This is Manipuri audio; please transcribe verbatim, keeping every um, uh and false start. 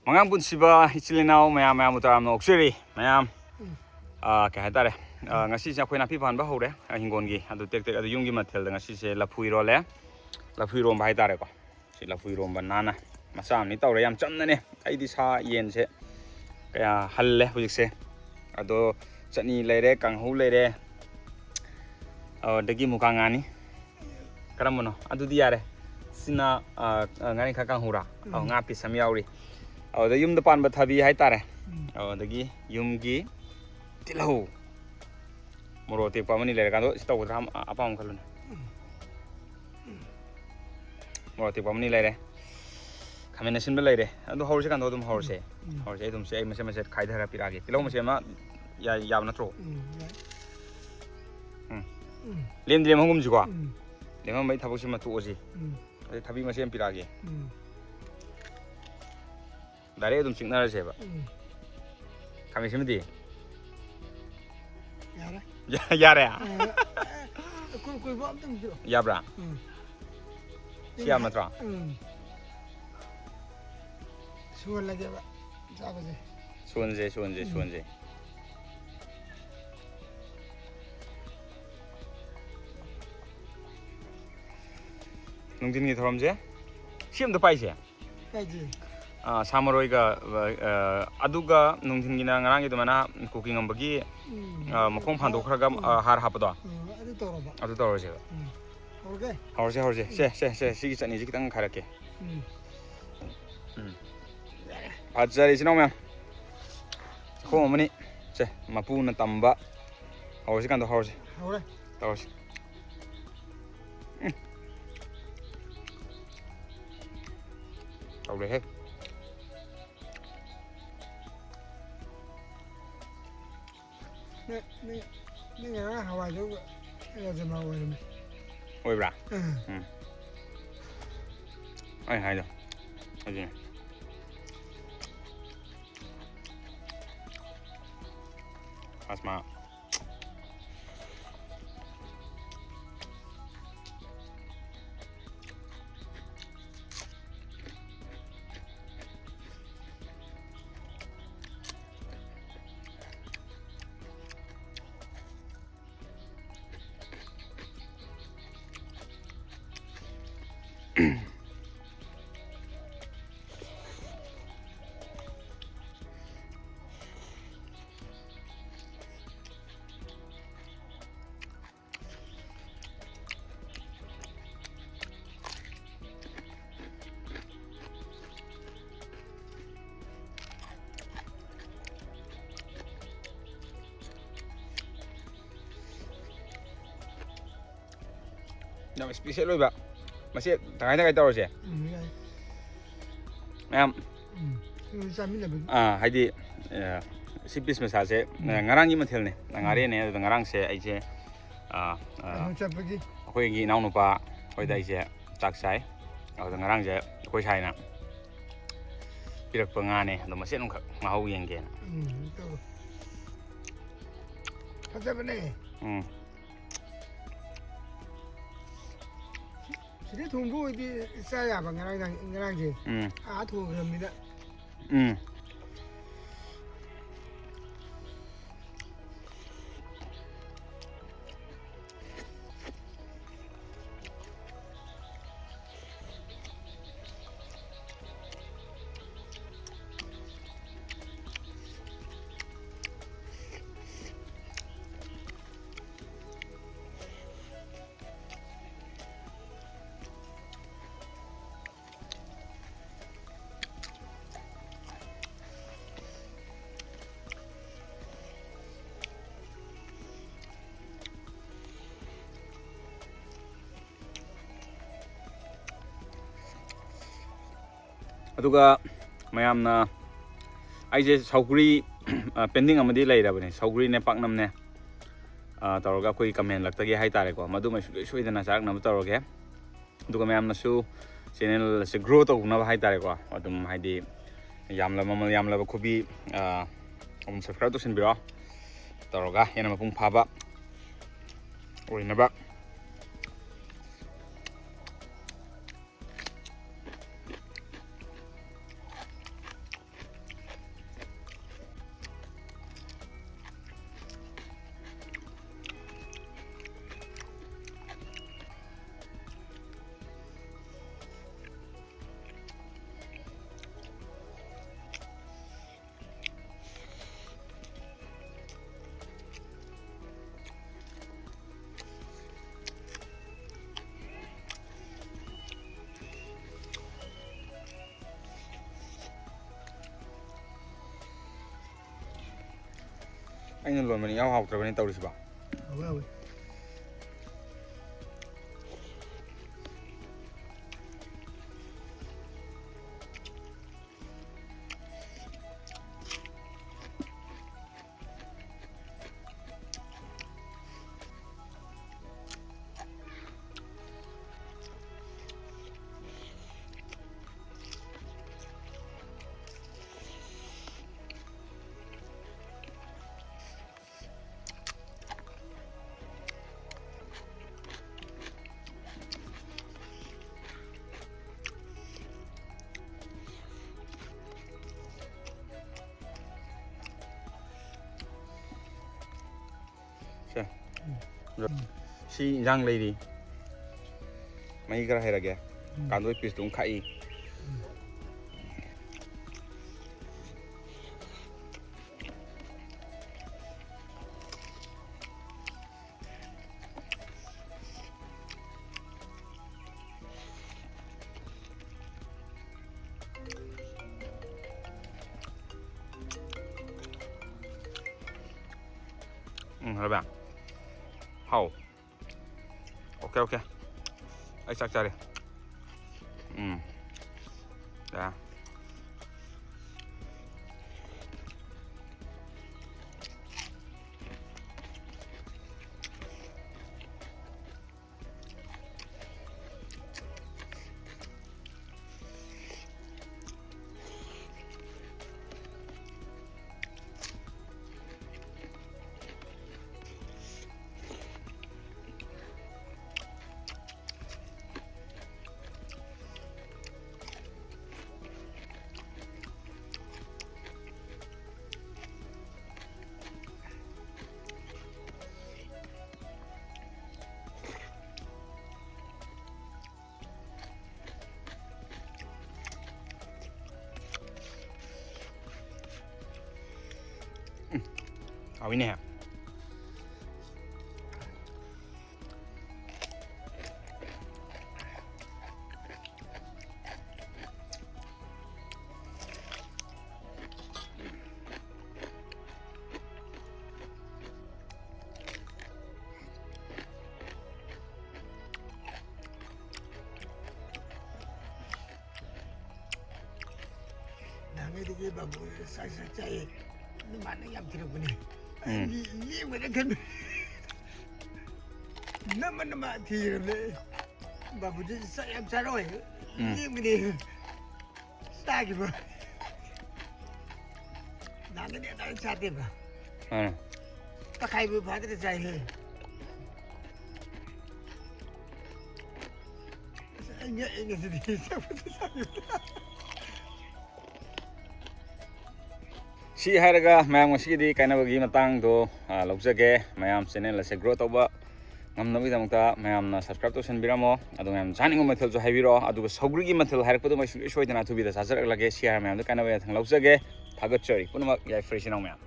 ꯃꯉꯥꯡ ꯄꯨꯟꯁꯤꯕ ꯏꯆꯤꯜ ꯏꯅꯥꯎ ꯃꯌꯥꯝ, ꯃꯌꯥꯝꯕꯨ ꯇꯔꯥꯝꯅ ꯑꯣꯛꯆꯔꯤ꯫ ꯃꯌꯥꯝ, ꯎꯝ꯫ ꯑꯥ, ꯀꯩ ꯍꯥꯏꯇꯥꯔꯦ, ꯑꯥ, ꯎꯝ꯫ ꯉꯁꯤꯁꯦ ꯑꯩꯈꯣꯏ ꯅꯥꯄꯤ ꯐꯥꯟꯕ ꯍꯧꯔꯦ, ꯑꯥ, ꯍꯤꯡꯒꯣꯜꯒꯤ꯫ ꯑꯗꯨ ꯇꯦꯛ ꯇꯦꯛ, ꯑꯗꯨ ꯌꯨꯝꯒꯤ ꯃꯊꯦꯜꯗ ꯉꯁꯤꯁꯦ ꯂꯐꯨ ꯏꯔꯣꯜꯂꯦ꯫ ꯂꯐꯨ ꯏꯔꯣꯝꯕ ꯍꯥꯏꯇꯥꯔꯦꯀꯣ꯫ ꯁꯤ ꯂꯐꯨ ꯏꯔꯣꯝꯕ ꯅꯥꯟꯅ ꯃꯆꯥ ꯑꯃꯅꯤ ꯇꯧꯔꯦ, ꯌꯥꯝ ꯆꯝꯅꯅꯦ꯫ ꯑꯩꯗꯤ ꯁꯥ ꯌꯦꯟꯁꯦ ꯀꯌꯥ ꯍꯜꯂꯦ ꯍꯧꯖꯤꯛꯁꯦ꯫ ꯑꯗꯣ ꯆꯠꯅꯤ ꯂꯩꯔꯦ, ꯀꯥꯡꯍꯧ ꯂꯩꯔꯦ, ꯑꯗꯒꯤ ꯃꯨꯀꯥ ꯉꯥꯅꯤ꯫ ꯀꯔꯝꯕꯅꯣ? ꯑꯗꯨꯗꯤ ꯌꯥꯔꯦ꯫ ꯁꯤꯅ, ꯑ, ꯑ, ꯉꯥꯔꯤꯡꯈꯥ ꯀꯥꯡꯍꯧꯔꯥ? ꯑꯧ, ꯎꯝ꯫ ꯉꯥ ꯄꯤꯁ ꯑꯃ ꯌꯥꯎꯔꯤ꯫ ꯑꯗꯨꯗ ꯌꯨꯝꯗ ꯄꯥꯟꯕ ꯊꯕꯤ ꯍꯥꯏꯇꯥꯔꯦ꯫ ꯎꯝ꯫ ꯑꯗꯨꯗꯒꯤ ꯌꯨꯝꯒꯤ ꯇꯤꯜꯍꯧ꯫ ꯃꯣꯔꯣꯛ ꯑꯇꯦꯛꯄ ꯑꯃꯅꯤ ꯂꯩꯔꯀꯥꯟꯗ ꯁꯤ ꯇꯧꯒꯗ꯭ꯔꯥ? ꯑꯃ, ꯑꯄꯥꯝꯕ ꯈꯜꯂꯨꯅꯦ꯫ ꯎꯝ꯫ ꯃꯣꯔꯣꯛ ꯑꯇꯦꯛꯄ ꯑꯃꯅꯤ ꯂꯩꯔꯦ꯫ ꯈꯥꯃꯦꯟ ꯑꯁꯤꯟꯕ ꯂꯩꯔꯦ꯫ ꯑꯗꯨ ꯍꯧꯔꯁꯤ ꯀꯥꯟꯗ ꯑꯗꯨꯝ ꯍꯧꯔꯁꯦ꯫ ꯎꯝ꯫ ꯍꯧꯔꯁꯦ, ꯑꯩ ꯑꯗꯨꯝ ꯁꯦ-, ꯑꯩ ꯃꯆꯦꯠ ꯃꯆꯦꯠ ꯈꯥꯏꯊꯔ ꯄꯤꯔꯛꯑꯒꯦ꯫ ꯇꯤꯜꯍꯧ ꯃꯆꯦꯠ ꯑꯃ ꯌꯥ-, ꯌꯥꯕ ꯅꯠꯇ꯭ꯔꯣ? ꯎꯝ, ꯌꯥꯏ꯫ ꯎꯝ꯫ ꯎꯝ꯫ ꯂꯦꯝꯗꯤ ꯂꯦꯝꯍꯧꯒꯨꯝꯁꯤꯀꯣ꯫ ꯎꯝ꯫ ꯂꯦꯝꯍꯧꯕꯩ ꯊꯕꯛꯁꯤꯃ ꯇꯣꯛꯑꯁꯤ꯫ ꯎꯝ꯫ ꯑꯗꯩ ꯊꯕꯤ ꯃꯆꯦꯠ ꯑꯃ ꯄꯤꯔꯛꯑꯒꯦ꯫ ꯎꯝ꯫ ꯗꯥꯏꯔꯦꯛ ꯑꯗꯨꯝ ꯆꯤꯛꯅꯔꯁꯦꯕ꯫ ꯎꯝ꯫ ꯈꯥꯃꯦꯟ ꯑꯁꯤꯟꯕꯗꯤ? ꯌꯥꯔꯦ꯫ ꯌꯥ-, ꯌꯥꯔꯦ? ꯑ, ꯑ, ꯑꯀꯨꯏ-, ꯑꯀꯨꯏꯕ ꯑꯝꯇꯪ ꯄꯤꯔꯛꯑꯣ꯫ ꯌꯥꯕ꯭ꯔꯥ? ꯎꯝ꯫ ꯁꯤ ꯌꯥꯕ ꯅꯠꯇ꯭ꯔꯣ? ꯎꯝ꯫ ꯁꯨꯍꯜꯂꯒꯦꯕ ꯆꯥꯕꯁꯦ꯫ ꯁꯨꯍꯟꯁꯦ, ꯁꯨꯍꯟꯁꯦ, ꯎꯝ꯫ ꯁꯨꯍꯟꯁꯦ꯫ ꯅꯨꯡꯊꯤꯟꯒꯤ ꯊꯧꯔꯝꯁꯦ ꯁꯤ ꯑꯝꯇ ꯄꯥꯏꯁꯦ꯫ ꯀꯩꯒꯤ? ꯑꯥ, ꯁꯥ ꯃꯔꯣꯏꯒ, ꯑꯥ, ꯑꯗꯨꯒ ꯅꯨꯡꯊꯤꯟꯒꯤꯅ ꯉꯔꯥꯡꯒꯤ ꯑꯗꯨꯃꯥꯏꯅ ꯀꯨꯀꯤ ꯉꯝꯕꯒꯤ, ꯎꯝ꯫ ꯑꯥ, ꯃꯈꯣꯡ ꯐꯥꯟꯗꯣꯛꯈ꯭ꯔꯒ, ꯎꯝ꯫ ꯑꯥ, ꯍꯥꯔ ꯍꯥꯞꯄꯗꯣ꯫ ꯎꯝ, ꯑꯗꯨ ꯇꯧꯔꯕ? ꯑꯗꯨ ꯇꯧꯔꯁꯦꯕ꯫ ꯎꯝ꯫ ꯍꯧꯔꯒꯦ? ꯍꯧꯔꯁꯦ, ꯍꯧꯔꯁꯦ꯫ ꯎꯝ꯫ ꯁꯦ, ꯁꯦ, ꯁꯦ, ꯁꯤꯒꯤ ꯆꯠꯅꯤꯁꯤ ꯈꯤꯇꯪ ꯈꯥꯏꯔꯛꯀꯦ꯫ ꯎꯝ꯫ ꯎꯝ꯫ ꯐꯖꯔꯦ, ꯏꯆꯤꯟ ꯏꯅꯥꯎ ꯃꯌꯥꯝ꯫ ꯆꯥꯛꯈꯣꯝ ꯑꯃꯅꯤ꯫ ꯁꯦ, ꯃꯄꯨꯅ ꯇꯝꯕ꯫ ꯍꯧꯔꯁꯤ ꯀꯥꯟꯗ ꯍꯧꯔꯁꯤ꯫ ꯍꯧꯔꯦ꯫ ꯇꯧꯔꯁꯤ꯫ ꯎꯝ꯫ ꯇꯧꯔꯦꯍꯦ꯫ ꯅꯪ, ꯅꯪ, ꯅꯪ ꯉꯔꯥꯡ ꯍꯋꯥꯏꯗꯨ ꯔꯥꯖꯃꯥ ꯑꯣꯏꯔꯝꯃꯦ꯫ ꯑꯣꯏꯕ꯭ꯔꯥ? ꯎꯝ꯫ ꯎꯝ꯫ ꯑꯩ ꯍꯥꯏꯗꯣ ꯑꯗꯨꯅꯦ꯫ ꯔꯥꯖꯃꯥ꯫ ꯌꯥꯝ ꯏꯁꯄꯤꯁꯦꯜ ꯑꯣꯏꯕ꯫ ꯃꯁꯤ ꯇꯪꯈꯥꯏ ꯇꯪꯈꯥꯏ ꯇꯧꯔꯁꯦ꯫ ꯎꯝ, ꯌꯥꯏ꯫ ꯃꯌꯥꯝ꯫ ꯎꯝ, ꯁꯤꯡꯖꯨ ꯆꯥꯃꯤꯟꯅꯕꯒꯤ꯫ ꯑꯥ, ꯍꯥꯏꯗꯤ, ꯑ, ꯁꯤ ꯄꯤꯁ ꯃꯆꯥꯁꯦ, ꯎꯝ꯫ ꯉꯔꯥꯡꯒꯤ ꯃꯊꯦꯜꯅꯤ꯫ ꯎꯝ꯫ ꯉꯥꯔꯦꯟꯅꯦ꯫ ꯑꯗꯨꯗ ꯉꯔꯥꯡꯁꯦ ꯑꯩꯁꯦ, ꯑ, ꯑ, ꯀꯩꯅꯣ ꯆꯠꯄꯒꯤ꯫ ꯑꯩꯈꯣꯏꯒꯤ ꯏꯅꯥꯎꯅꯨꯄꯥ ꯍꯣꯏꯗ ꯎꯝ꯫ ꯑꯩꯁꯦ ꯆꯥꯛ ꯆꯥꯏ꯫ ꯑꯗꯨꯗ ꯉꯔꯥꯡꯁꯦ ꯑꯩꯈꯣꯏ ꯁꯥꯏꯅ ꯄꯤꯔꯛꯄ ꯉꯥꯅꯦ꯫ ꯑꯗꯣ ꯃꯆꯦꯠ ꯑꯃꯈꯛ ꯃꯍꯥꯎ ꯌꯦꯡꯒꯦꯅ꯫ ꯎꯝ, ꯇꯧ꯫ ꯐꯖꯕꯅꯦ꯫ ꯎꯝ꯫ ꯁꯤꯗ ꯊꯣꯡꯕ ꯑꯣꯏꯗꯤ ꯆꯥ ꯌꯥꯕ ꯉꯔꯥꯡ, ꯉꯔꯥꯡꯁꯦ꯫ ꯎꯝ꯫ ꯑꯥ ꯊꯣꯡꯈ꯭ꯔꯕꯅꯤꯅ꯫ ꯎꯝ꯫ ꯑꯗꯨꯒ ꯃꯌꯥꯝꯅ, ꯑꯩꯁꯦ ꯁꯧꯒ꯭ꯔꯤ, ꯑ, pending ꯑꯃꯗꯤ ꯂꯩꯔꯕꯅꯦ, ꯁꯧꯒ꯭ꯔꯤꯅꯦ ꯄꯥꯛꯅꯝꯅꯦ, ꯑ, ꯇꯧꯔꯒ ꯑꯩꯈꯣꯏ ꯀꯃꯦꯟꯂꯛꯇꯒꯤ ꯍꯥꯏꯇꯥꯔꯦꯀꯣ, ꯃꯗꯨꯃ ꯁꯨꯡꯁꯣꯏ ꯁꯣꯏꯗꯅ ꯆꯥꯔꯛꯅꯕ ꯇꯧꯔꯒꯦ꯫ ꯑꯗꯨꯒ ꯃꯌꯥꯝꯅꯁꯨ channel ꯑꯁꯤ grow ꯇꯧꯅꯕ ꯍꯥꯏꯇꯥꯔꯦꯀꯣ, ꯑꯗꯨꯝ ꯍꯥꯏꯗꯤ ꯌꯥꯝꯂꯕ, ꯃꯃꯜ ꯌꯥꯝꯂꯕ ꯈꯨꯕꯤ, ꯑ, ꯑꯗꯨꯝ subscribe ꯇꯧꯁꯤꯟꯕꯤꯔꯣ, ꯇꯧꯔꯒ ꯍꯦꯟꯅ ꯃꯄꯨꯡ ꯐꯥꯕ ꯑꯣꯏꯅꯕ꯫ ꯑꯩꯅ ꯂꯣꯟꯕꯅꯤ ꯏꯍꯥꯎ ꯍꯥꯎꯇ꯭ꯔꯕꯅꯤ ꯇꯧꯔꯤꯁꯤꯕꯣ꯫ ꯍꯥꯎꯋꯦ, ꯍꯥꯎꯋꯦ꯫ ꯁꯦ꯫ ꯁꯤ ꯏꯟꯖꯥꯡ ꯂꯩꯔꯤ꯫ ꯃꯍꯤ ꯈꯔ ꯍꯩꯔꯒꯦ꯫ ꯀꯥꯡꯗꯣꯏ ꯄꯤꯁꯇꯨ ꯑꯃ ꯈꯥꯛꯏ꯫ ꯎꯝ, ꯍꯜꯂꯣ ꯕꯦ꯫ ꯍꯥꯎ꯫ Okay, okay. ꯑꯩ ꯆꯥꯛ ꯆꯥꯔꯦ꯫ ꯎꯝ꯫ ꯌꯥ꯫ ꯎꯝ, ꯍꯥꯎꯏꯅꯦ꯫ ꯕꯥꯕꯨ ꯆꯥꯛ ꯆꯥꯛ ꯆꯥꯏꯌꯦ꯫ ꯅꯃꯥꯟꯅ ꯌꯥꯝ ꯊꯤꯔꯛꯄꯅꯦ꯫ ꯎꯝ꯫ ꯑꯩꯗꯤ ꯂꯦꯡꯕꯗ ꯈꯟꯕ꯫ ꯅꯃ ꯅꯃ ꯊꯤꯔꯝꯃꯦ꯫ ꯕꯥꯕꯨꯗꯤ ꯆꯥꯛ ꯌꯥꯝ ꯆꯥꯔꯛꯑꯣꯏ꯫ ꯎꯝ꯫ ꯂꯦꯡꯕꯅꯦ꯫ ꯆꯥꯈꯤꯕ꯫ ꯅꯍꯥꯟꯒꯗꯤ ꯑꯗꯥꯏ ꯆꯥꯗꯦꯕ꯫ ꯑꯥ꯫ ꯇꯈꯥꯏꯕꯨ ꯐꯥꯗꯅ ꯆꯥꯏꯍꯦ꯫ ꯑꯁ, ꯑꯩ ꯉꯛꯑꯦ ꯉꯁꯤꯗꯤ꯫ ꯁꯤ ꯍꯥꯏꯔꯒ ꯃꯌꯥꯝ ꯉꯁꯤꯒꯤꯗꯤ ꯀꯥꯏꯅꯕꯒꯤ ꯃꯇꯥꯡꯗꯣ, ꯑ, ꯂꯧꯖꯒꯦ꯫ ꯃꯌꯥꯝ ꯆꯦꯅꯦꯜ ꯑꯁꯦ ꯒ꯭ꯔꯣ ꯇꯧꯕ ꯉꯝꯅꯕꯒꯤꯗꯃꯛꯇ ꯃꯌꯥꯝꯅ ꯁꯕꯁꯀ꯭ꯔꯥꯏꯕ ꯇꯧꯁꯟꯕꯤꯔꯝꯃꯣ꯫ ꯑꯗꯣ ꯃꯌꯥꯝ ꯆꯥꯅꯤꯡꯕ ꯃꯊꯦꯜꯁꯨ ꯍꯥꯏꯕꯤꯔꯛꯑꯣ꯫ ꯑꯗꯨꯒ ꯁꯧꯒ꯭ꯔꯤꯒꯤ ꯃꯊꯦꯜ ꯍꯥꯏꯔꯛꯄꯗꯨꯃ ꯁꯨꯡꯁꯣꯏ ꯁꯣꯏꯗꯅ ꯑꯊꯨꯕꯤꯗ ꯆꯥꯖꯔꯛꯂꯒꯦ꯫ ꯁꯤ ꯍꯥꯏꯔ ꯃꯌꯥꯝꯗ ꯀꯥꯏꯅꯕ ꯌꯥꯊꯪ ꯂꯧꯖꯒꯦ꯫ ꯊꯥꯒꯠꯆꯔꯤ ꯄꯨꯝꯅꯃꯛ ꯌꯥꯏꯐꯔ ꯏꯆꯤꯟ ꯏꯅꯥꯎ ꯃꯌꯥꯝ꯫